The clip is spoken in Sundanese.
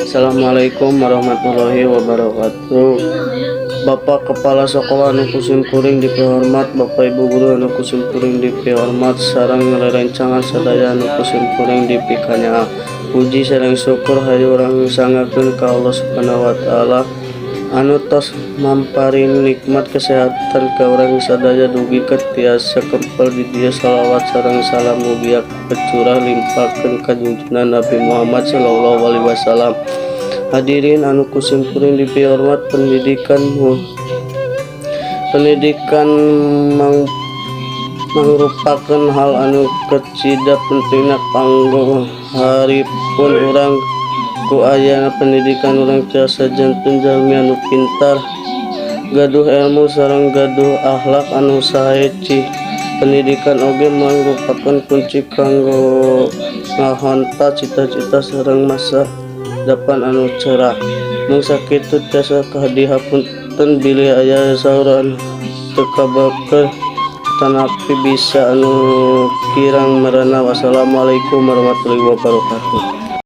Assalamualaikum warahmatullahi wabarakatuh. Bapak Kepala Sekolah anu ku simkuring dipihormat, Bapak Ibu guru anu ku simkuring dipihormat, sareng rerencangan sadaya anu ku simkuring dipikanyaah. Puji sareng syukur hayu urang sanggakeun ka Allah Subhanahu wa Ta'ala anu tos mamparin nikmat kesehatan ka urang sadaya dugi ka tiasa kempel di dieu. Salawat sareng salam mugia kacurah limpahkeun ka junjungan Nabi Muhammad sallallahu alaihi wasallam. Hadirin anu ku simkuring dipihormat, pendidikan mangrupakeun hal anu kacida pentingna kanggo haripun urang. Ku ayana pendidikan, urang tiasa janten jalmi anu pintar, gaduh ilmu, sareng gaduh akhlak anu sae. Pendidikan oge mangrupakeun kunci kanggo ngahontal cita-cita sareng masa depan anu cerah. Mung sakitu tiasa dihapunten bilih aya saur anu teu kabekel atanapi basa anu kirang merenah. Wassalamualaikum warahmatullahi wabarakatuh.